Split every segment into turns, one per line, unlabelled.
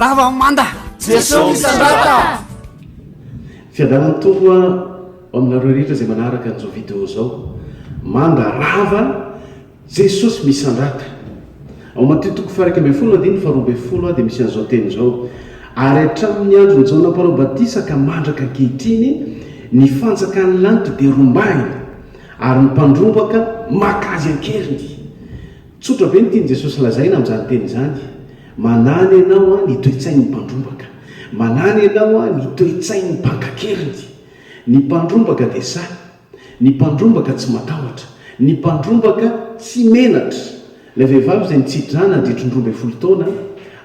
Rava manda! Jesoa
misandrata!
Fiadanan'ny Tompo ho aminareo rehetra izay manaraka an'izao vidéo izao. Manda rava, Jesosy misandrata. Ao Matio toko faha 11 andininy faha 12 dia misy an'izao teny izao, Ary hatramin'ny andron'i Jaona Mpanao Batisa ka mandraka ankehitriny, ny fanjakan'ny lanitra dia rombahina, ary ny mpandrombaka maka azy an-keriny. Tsotra be ny tian'i Jesosy lazaina amin'izany teny izany. Manana ianao ny toe-tsain'ny mpandrombaka. Manana ianao ny toe-tsain'ny mpankakeriny. Ny mpandrombaka dia sahy. Ny mpandrombaka tsy matahotra. Ny mpandrombaka tsy menatra. Ilay vehivavy izay nitsi-drà nandritry ny 12 taona,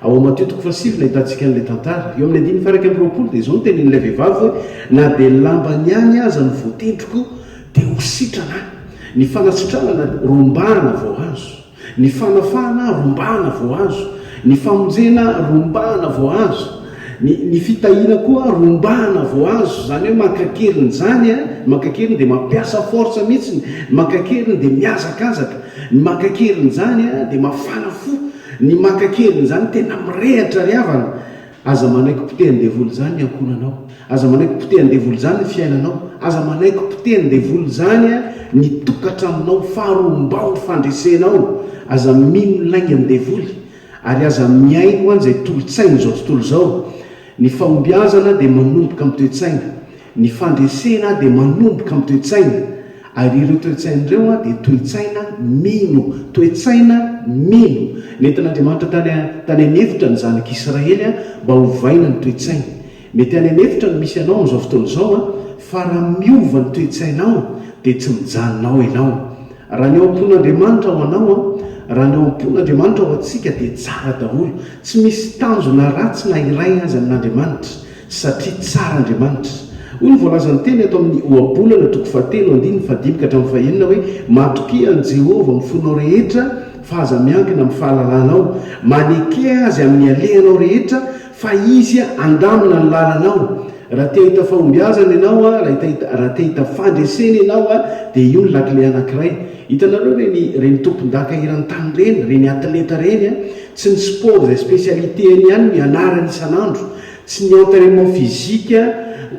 ao amin'ny Matio toko fahasivy no ahitantsika an'ilay tantara. Eo amin'ny andininy faha-21 dia izao no tenenin'ilay vehivavy hoe, Na dia lambany ihany aza no voatendriko, dia ho sitrana aho. Ny fanasitranana rombahana vao azo. Ny fanafahana rombahana vao azo. Ny famonjena rombahana vao azo. Ny, ny fitahiana koa rombahana vao azo. Izany hoe mankakeriny izany an, mankakeriny dia mampiasa force mihitsy, ny mankakeriny dia mihazakazaka, ny mankakeriny izany an dia mafana fo, ny mankakeriny izany tena mirehatra ry havana. Aza manaiky potehin-devoly izany ny ankohonanao. Aza manaiky potehin-devoly izany ny fiainanao. Aza manaiky potehin-devoly izany ny tokantranonao. Faharombao ny fandresenao. Aza mino ny laingan-devoly. Ary aza mihaino an'izay tolo-tsain'izao tontolo izao. Ny fahombiazana dia manomboka amin'ny toe-tsaina. Ny fandresena dia manomboka amin'ny toe-tsaina. Ary ireo toe-tsaina ireo dia toe-tsaina mino. Toe-tsaina mino. Nentin'Andriamanitra tany tany an'efitra ny zanak'Israely mba hovaina ny toe-tsainy. Mety any an'efitra no misy anao amin'izao fotoana izao, fa raha miova ny toe-tsainao dia tsy mijanona ao ianao. Raha ny ao am-pon'Andriamanitra ho anao, raha ny ao am-pon'Andriamanitra ho antsika dia tsara daholo. Tsy misy tanjona ratsy na iray aza amin'Andriamanitra, satria tsara Andriamanitra. Hoy ny voalazan'ny teny ato amin'ny Ohabolana toko fahatelo andininy fahadimy ka hatramin'ny fahenina hoe, Matokia an'i Jehovah amin'ny fonao rehetra, fa aza miankina amin'ny fahalalanao. Maneke azy amin'ny alehanao rehetra, fa izy handamina ny lalanao. Raha te hahita fahombiazana ianao, raha te hahita, raha te hahita fandresena ianao, dia io ny lakile anankiray. Hitanareo ireny, ireny tompon-daka eran-tany ireny, ireny atleta ireny, tsy ny sport izay spécialité-ny ihany no ianarany isan'andro, tsy ny entrainement physique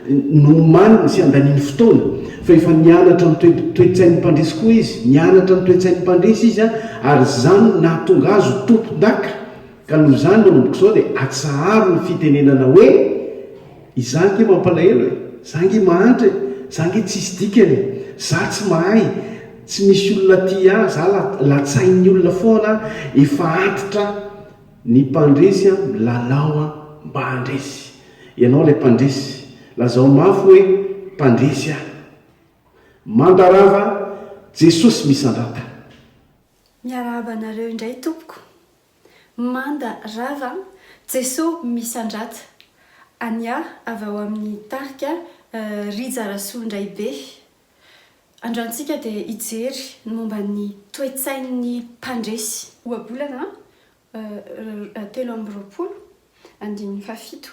no omaniny sy andaniany fotoana, fa efa nianatra ny toe, toe-tsain'ny mpandresy koa izy, nianatra ny toe-tsain'ny mpandresy izy, ary izany no nahatonga azy ho tompon-daka. Ka noho izany manomboka izao dia atsaharo ny fitenenana hoe, izaho ange mampalahelo e, za ange mahantra e, za ange tsisy dikany e, za tsy mahay, tsy misy olona tia ahy, za latsahin'ny olona foana, efa antitra, ny mpandresy an milalao an mba handresy. Ianao ilay mpandresy, lazao mafy hoe mpandresy aho. Mandarava Jesosy misandrata.
Miarahaba anareo indray tompoko. Manda rava Jeso misandrata. Ania avy ao amin'ny tarika Rija Rasoandraibe. Androany tsika dia hijery ny momba ny toe-tsain'ny mpandresy. Ohabolana 23 andininy fahafito,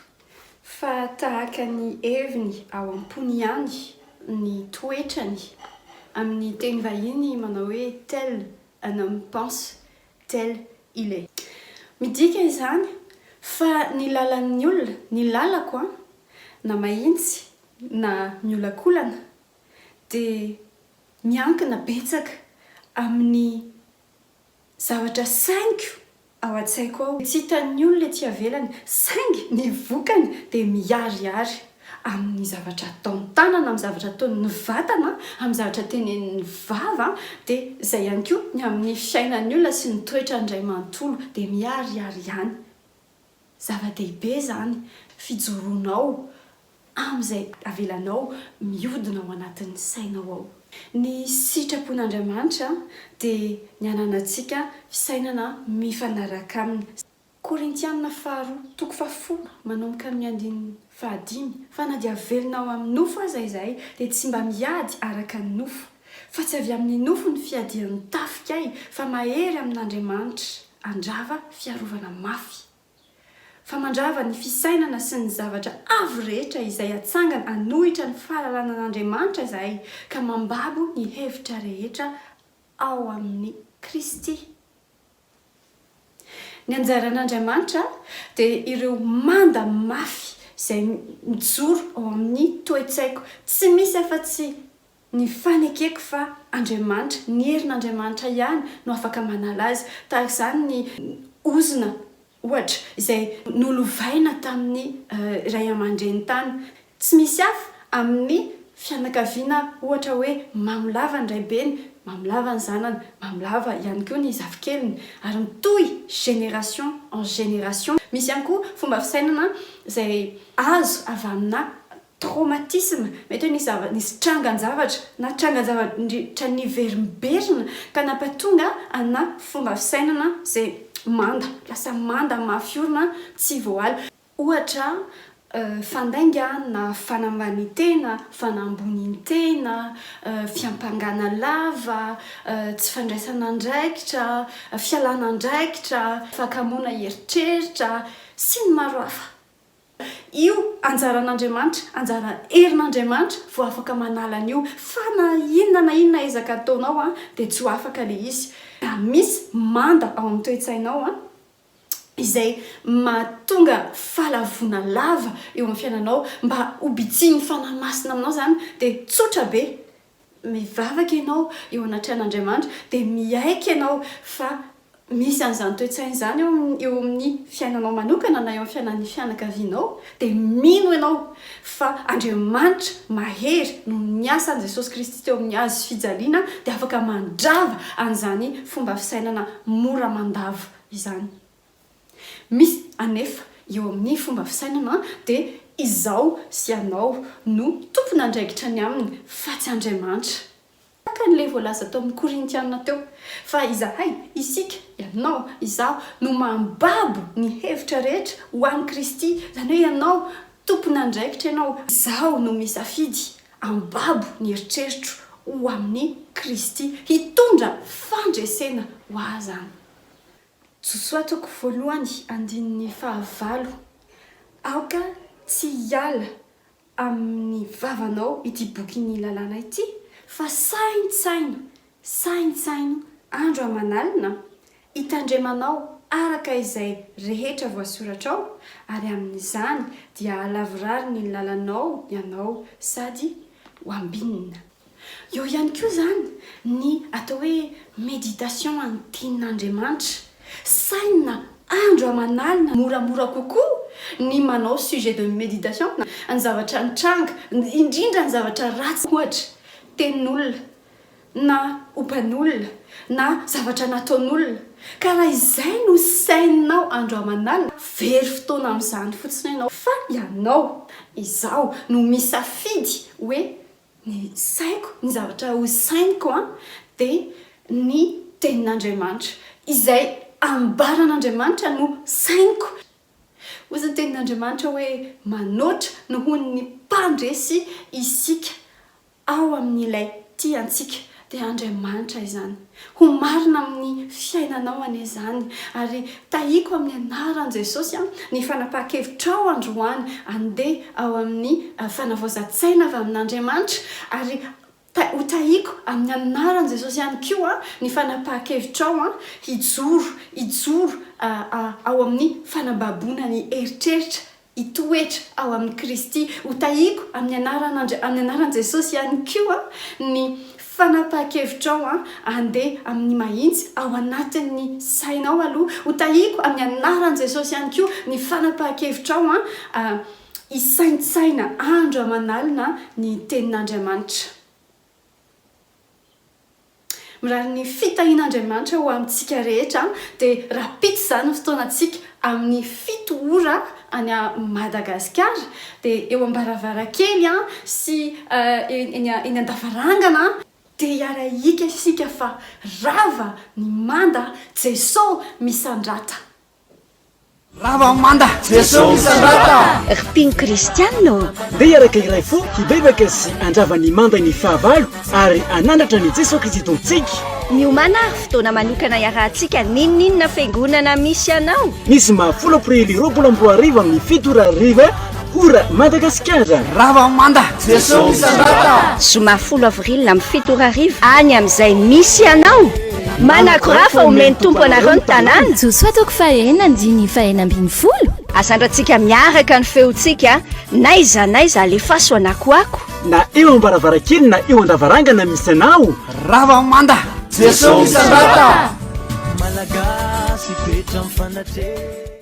Fa tahaka ny heviny ao am-pony ihany ny toetrany, amin'ny teny vahiny manao hoe tel un homme pense, tel il est. Midika izany fa ny lalan'ny olona, ny lalako an, na mahitsy na miolakolana, dia miankina betsaka amin'ny Zavatra sainiko ao an-tsaiko ao. Tsy hitan'ny olona ety ivelany, saingy ny vokany dia miharihary amin'ny zavatra ataon'ny tanana, amin'ny zavatra ataon'ny vatana, amin'ny zavatra tenenin'ny vava, dia izay ihany koa ny amin'ny fiainan'ny olona sy ny toetrany iray manontolo dia miharihary ihany. Zava-dehibe izany fijoroanao amin'izay avelanao mihodina ao anatin'ny sainao ao. Ny sitrapon'Andriamanitra dia ny hananantsika fisainana mifanaraka aminy. Korintiana faharoa toko fahafolo manomboka amin'ny andininy fahadimy, Fa na dia velona ao amin'ny nofo aza izahay, dia tsy mba miady araka ny nofo. Fa tsy avy amin'ny nofo ny fiadian'ny tafikay, fa mahery amin'Andriamanitra handrava fiarovana mafy. Fa mandrava ny fisainana sy ny zavatra avo rehetra izay atsangana hanohitra ny fahalalana an'Andriamanitra izahay, ka mambabo ny hevitra rehetra ao amin'i Kristy. Ny anjaran'Andriamanitra dia ireo manda mafy izay mijoro ao amin'ny toe-tsaiko. Tsy misy afa-tsy ny fanekeko fa Andriamanitra, ny herin'Andriamanitra ihany no afaka manala azy. Tahaka izany ny ozona, ohatra, izay nolovaina tamin'ny ray aman-dreny tany. Tsy misy hafa amin'ny fianakaviana ohatra hoe mamo lava ny raibeny, mamo lava ny zanany, mamo lava ihany koa ny zafikeliny ary mitohy génération en génération. Misy ihany koa fomba fisainana izay azo avy amina traumatisme, mety hoe nisy zava nisy trangan-javatra na trangan-javatra niverimberina ka nampatonga ana fomba fisainana izay manda, lasa manda mafy orina tsy voaala. Ohatra, fandaingana, fanambanin-tena, fanambonian-tena, fiampangana lava, tsy fandraisana andraikitra, fialana andraikitra, fakamoana eritreritra, sy ny maro hafa. Io anjaran'Andriamanitra, anjara herin'Andriamanitra vao afaka manala an'io. Fa na inona na inona ezaka ataonao dia tsy ho afaka ilay izy. Raha misy manda ao amin'ny toe-tsainao, izay mahatonga fahalavoana lava eo amin'ny fiainanao, mba ho bitsihin'ny Fanahy Masina aminao izany dia tsotra be, mivavaka ianao eo anatrehan'Andriamanitra dia miaiky ianao fa misy an'izany toe-tsaina izany eo eo amin'ny fiainanao manokana na eo amin'ny fiainan'ny fianakavianao dia mino ianao fa Andriamanitra mahery noho ny asan'i Jesosy Kristy teo amin'ny hazo fijaliana dia afaka mandrava an'izany fomba fisainana mora mandavo izany. Misy anefa eo amin'ny fomba fisainana dia izaho sy ianao no tompon'andraikitra ny aminy fa tsy Andriamanitra. Tahaka an'ilay voalaza tao amin'ny Korintiana teo fa izahay, isika, ianao, izaho, no mambabo ny hevitra rehetra ho an'i Kristy, izany hoe ianao tompon'andraikitra ianao, izaho no misafidy hambabo ny eritreritro ho amin'i Kristy, hitondra fandresena ho ahy izany. Josoa toko voalohany andininy fahavalo, Aoka tsy hiala amin'ny vavanao ity bokin'ny lalàna ity, fa saintsaino, saintsaino andro aman'alina, hitandremanao araka izay rehetra voasoratra ao, ary amin'izany dia hahalavorary ny lalanao ianao sady ho ambinina. Eo ihany koa izany ny atao hoe méditation an'ny tenin'Andriamanitra. Sainina andro aman'alina moramora kokoa ny manao sujet de méditation ny zavatra nitranga, indrindra ny zavatra ratsy ohatra, tenin'olona na ompan'olona na zavatra nataon'olona. Ka raha izay no saininao andro aman'alina, very fotoana amin'izany fotsiny ianao. Fa ianao, izaho, no misafidy hoe Ny saiko, ny zavatra ho sainiko an, dia ny tenin'Andriamanitra. Izay ambaran'Andriamanitra no sainiko. Hoy ny tenin'Andriamanitra hoe manoatra noho ny mpandresy isika ao amin'ilay tia antsika, dia Andriamanitra izany. Ho marina amin'ny fiainanao anie izany. Ary tahiko amin'ny anaran'i Jesosy ny fanapahan-kevitrao androany handeha ao amin'ny fanavaozan-tsaina avy amin'Andriamanitra. Ary ho tahiko amin'ny anaran'i Jesosy ihany koa ny fanapahan-kevitrao hijoro, hijoro ao amin'ny fanababoana ny eritreritra hitoetra ao amin'i Kristy. Ho tahiako amin'ny anaran'Andri amin'ny anaran'i Jesosy ihany koa ny fanapahan-kevitrao handeha amin'ny mahitsy ao anatin'ny sainao aloha. Ho tahiako amin'ny anaran'i Jesosy ihany koa ny fanapahan-kevitrao hisaintsaina andro aman'alina ny tenin'Andriamanitra. Mirary ny fitahian'Andriamanitra ho amintsika rehetra dia rahampitso izany ny fotoanantsika amin'ny 7 ora any Madagasikara dia eo am-baravarankely sy eny eny an-davarangana dia hiara-hiaka isika fa rava ny manda Jeso misandrata.
Rava manda! Jeso misandrata!
Ry mpino kristianina ô!
Ndeha hiaraka hiray fo hibebaka sy handrava ny mandan'ny fahavalo ary hanandratra an'i Jesoa Kristy Tompontsika.
Miomàna ary fotoana manokana hiarahantsika n'inon'inona fiangonana misy anao.
Ny zoma 10 aprily 2020 amin'ny 7 ora hariva, ora Madagasikara.
Rava manda! Jesoa misandrata!
Zoma 10 avril amin'ny 7 ora hariva any amin'izay misy anao. Manakora fa omen'ny Tompo anareo ny tanàna.
Josoa toko fahenina andininy faha-16.
Asandrantsika miaraka ny feontsika, n'aiza n'aiza alefaso anakoako.
Na eo am-baravarankely na eo an-davarangana misy anao.
Rava manda.
Jesoa misandrata.
Malagasy fetra mifanatreha.